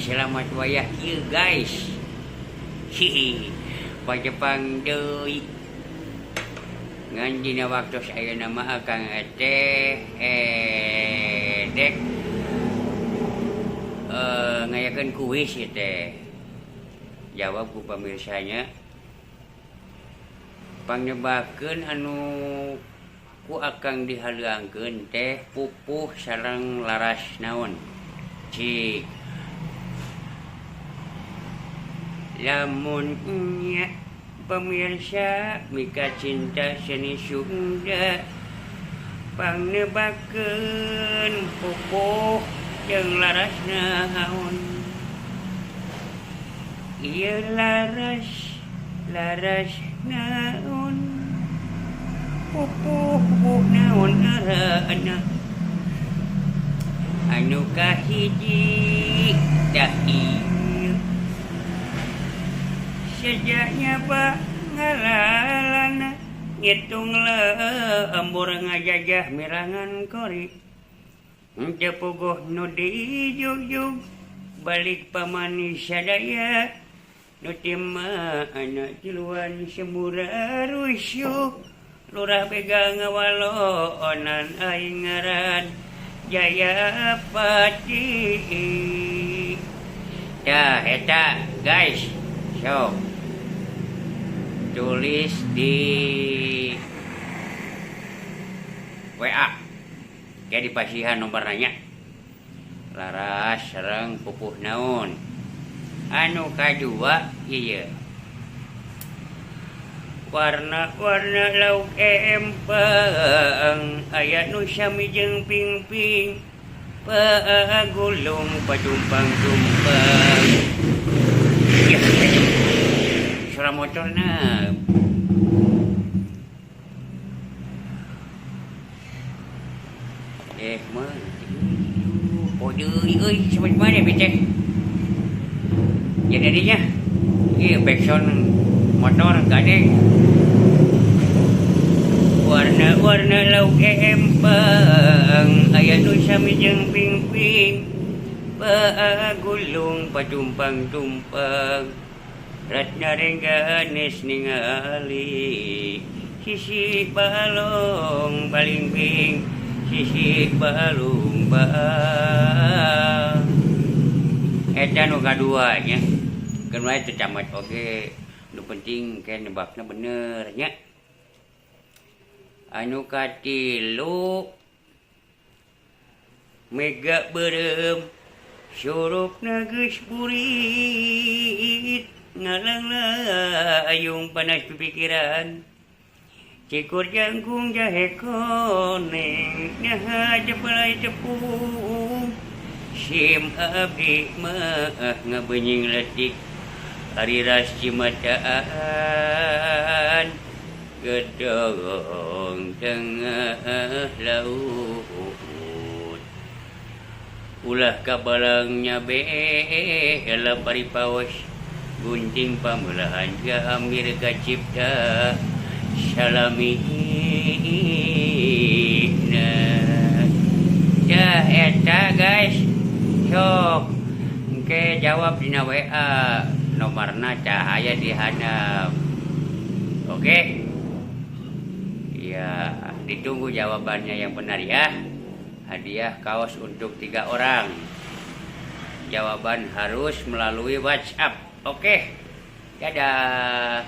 Selamat wayah kieu, guys. Hihi, patepang deui. Ngan dina waktos ayeuna mah Akang teh dek ngayakeun kuis ieu teh. Jawab ku pamirsanya. Pangnebakeun anu ku Akang dihaleuangkeun teh pupuh sareng laras naon. Cik. Lamun nya pemirsa mika cinta seni Sunda, pangnebakeun pupuh jeung laras naon. Ieu laras, laras naon, pupuh, pupuh naon ngaranna? Anu kahiji tah ieu. Sejaknya Pak ngalalana ngitung lembur ngajajah mirangan kori. Henteu puguh nu dijugjug balik pamanis sadaya nu ti mana tiluan semura rusuh lurah begal ngawalonan aing ngaran Jayapati. Tah eta, guys, sok tulis di WA kayak dipasihan nomornya, laras sareng pupuh naon. Anu kadua ieu, warna-warna lauk empang aya nu sami jeung pingping pagulung patumpang-tumpang. Ya, suara motorna. Mah kode euy, sampai mana teh jadinya? Ieu backsound motor gandeng. Warna-warna lauk empang aya nu sami jeung pingping pagulung patumpang-tumpang. Ratna Rengganis ningali sisi balong balingbing, sisi balung baang. Eta nu kadua nya. Keun wae teu camat oge, nu penting ke nebakna bener nya. Anu katilu, mega beureum surupna geus burit ngalanglayung panas pipikiran cikur jangkung jahe koneng nyaha cepelai tepung sim abdi mah ngabenying letik ari ras cimataan gedong tengah laut ulah kabalangnya bela paripaos gunting pamelahan Amir kacipta salamina. Ya, eta guys, sok engke jawab dina WA, nomorna cahaya di handap. Oke ya, ditunggu jawabannya yang benar ya. Hadiah kaos untuk tiga orang. Jawaban harus melalui WhatsApp. Oke, dadah.